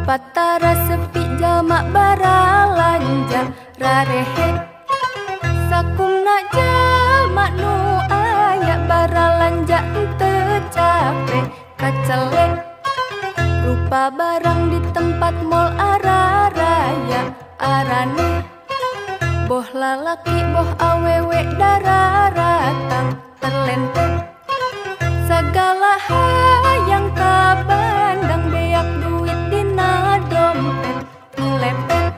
Tempat tara sepi jalma baralanja rarehe. Sakumna jalma nu aya baralanja henteu cape kacelek. Rupa barang di tempat mall araraya arane. Boh lalaki boh awewe dararatang terlenteng. Sagala hayang kabandang beak duit dina dompet lepet.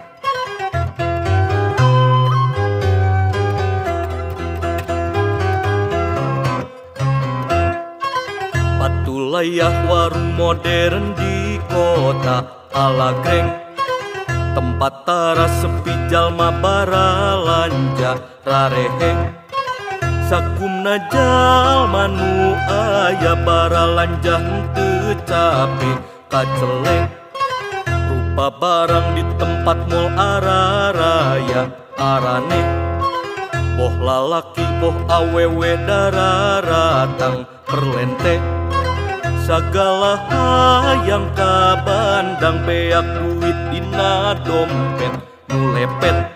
Patulayah warung modern di kota Alagreng. Tempat tara sepi jalma baralanja rarehe. Sakumna jalma nu aya baralanja henteu cape kaceleng. Rupa barang di tempat mall araraya arane. Boh lalaki boh awewe dararatang perlente. Sagala hayang kabandang beak duit dina dompet nu lepet.